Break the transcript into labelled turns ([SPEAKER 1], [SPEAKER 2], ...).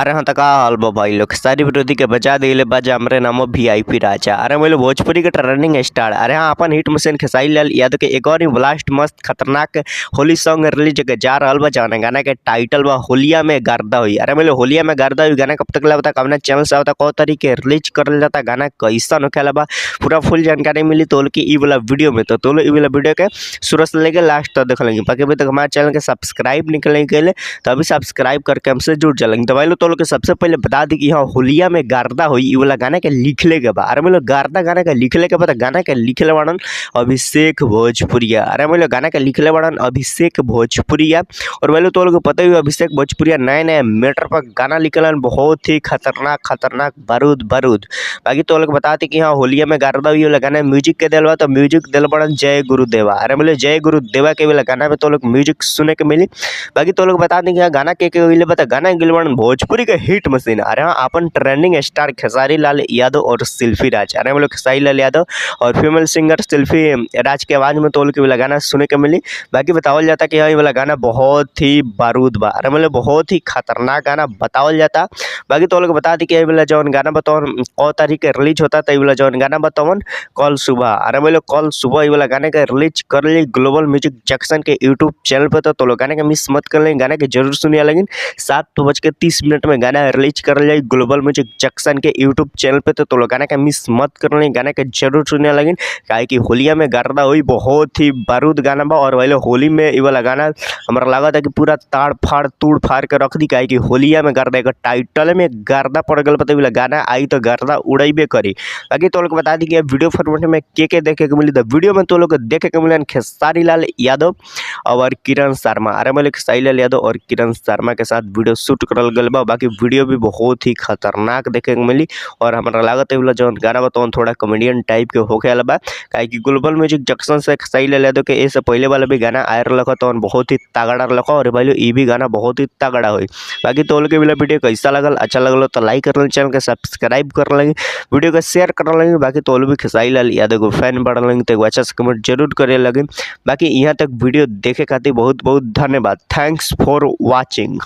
[SPEAKER 1] अरे हाँ, त का हाल बा भाई लोग? सारी विरोधी के बजा दिले बा हमरे नामो वीआईपी राजा। अरे बोले भोजपुरी के ट्रेंडिंग स्टार। अरे हाँ, अपन हिट मशीन खेसारी लाल यादव के एक और ही ब्लास्ट मस्त खतरनाक होली सॉन्ग रिलीज के जा रहल बा, जौन गाना के टाइटल बा होलिया में गर्दा हुई। अरे बोले होलिया में गर्दा हुई गाना कब तक लबता, कवना चैनल से आवता, कौ तारीख के रिलीज करल जाता, गाना कैसन होखेला बा, पूरा फुल जानकारी मिली तोल की ई वाला वीडियो में। तो तोल ई वाला वीडियो के शुरू से लेके लास्ट तक देख लेंगे। बाकी अभी तक हमारे चैनल के सब्सक्राइब निकलेंगे के तो अभी सब्सक्राइब करके हमसे जुड़ जाएंगे। तो भाई लोग तो लोग के सबसे पहले बता दी कि हाँ, होलिया में गर्दा हुई ई वाला गाना के लिखले के बा। अरे बोलो गर्दा गाना के लिखले के बा, गाना के लिखले बाड़न अभिषेक भोजपुरिया। अरे बोलो गाना के लिखले बाड़न अभिषेक भोजपुरिया। और बोलो तो लोग पता ही अभिषेक भोजपुरिया नए नए मैटर पर गाना लिखलन, बहुत ही खतरनाक खतरनाक बारूद बारूद। बाकी तो लोग बताते कि हाँ, होलिया में गर्दा हुई वाला गाना म्यूजिक के दिल बा, तो म्यूजिक दिल बड़न जय गुरुदेवा। अरे बोले जय गुरुदेवा के वाला गाना में तो लोग म्यूजिक सुने के मिली। बाकी तो लोग बता दें कि हाँ, गाना के बता गाना गिल बड़न भोजपुरी के हिट मशीन। अरे हाँ, अपन ट्रेंडिंग स्टार खेसारी लाल यादव और शिल्पी राज। अरे बोले खेसारी लाल यादव और फीमेल सिंगर शिल्पी राज के आवाज़ में तो लोग वाला गाना सुने के मिली। बाकी बतावल जाता कि हाँ, ये वाला गाना बहुत ही बारूद बा। अरे बोले बहुत ही खतरनाक गाना बतावल जाता। बाकी तो लोग बता दी कि ये वाला जौन गाना बतावन कौ तारीख के रिलीज होता, तो ये वाला जौन गाना बतावन कल सुबह। अरे बोले कल सुबह ये वाला गाने का रिलीज कर ली ग्लोबल म्यूजिक जंक्शन के यूट्यूब चैनल पर। तो लोग गाने का मिस मत कर लें, गाने के जरूर सुनिए। लेकिन 7:30 में गाना रिलीज कर लिया ग्लोबल म्यूजिक जंक्शन के यूट्यूब चैनल पे। तो लोग गाने का मिस मत कर लें, गाने के जरूर सुनिए। लेकिन काहे कि होलिया में गर्दा हुई बहुत ही बारूद गाना बा। और वही होली में ये वाला गाना हमारा लागत है कि पूरा ताड़ फाड़ तूड़ फाड़ के रख दी। काहे कि होलिया में गर्दा एक टाइटल में गर्दा पड़ गल पता गाना आई तो गर्दा उड़ेबे करी। बाकी तो लोग बता दी कि वीडियो फॉर्मेट में के देखे के मिली। तो वीडियो में तो लोग देखे के मिले खेसारी लाल यादव और किरण शर्मा। अरे बोले खेसारी लाल यादव और किरण शर्मा के साथ वीडियो शूट करल गल बा। बाकी वीडियो भी बहुत ही खतरनाक देखे के मिली। और हमारा लागत है जौन गाना बतावन थोड़ा कॉमेडियन टाइप के होखे वाला बा। काहे कि ग्लोबल म्यूजिक जंक्शन से खेसारी लाल यादव के ऐसे पहले वाला भी गाना आए रहल तो बहुत ही तगड़ा रहल। और भाई ये भी गाना बहुत ही तगड़ा हुई। बाकी तो के वीडियो कैसा लगल, अच्छा लगल तो लाइक कर लें, चैनल के सब्सक्राइब कर लेंगे, वीडियो के शेयर कर लेंगे। बाकी तो भी खेसारी लाल यादव को फैन बढ़ लेंगे तो अच्छा से कमेंट जरूर करे लगे। बाकी यहाँ तक वीडियो देखे खातिर बहुत बहुत धन्यवाद। Thanks for watching.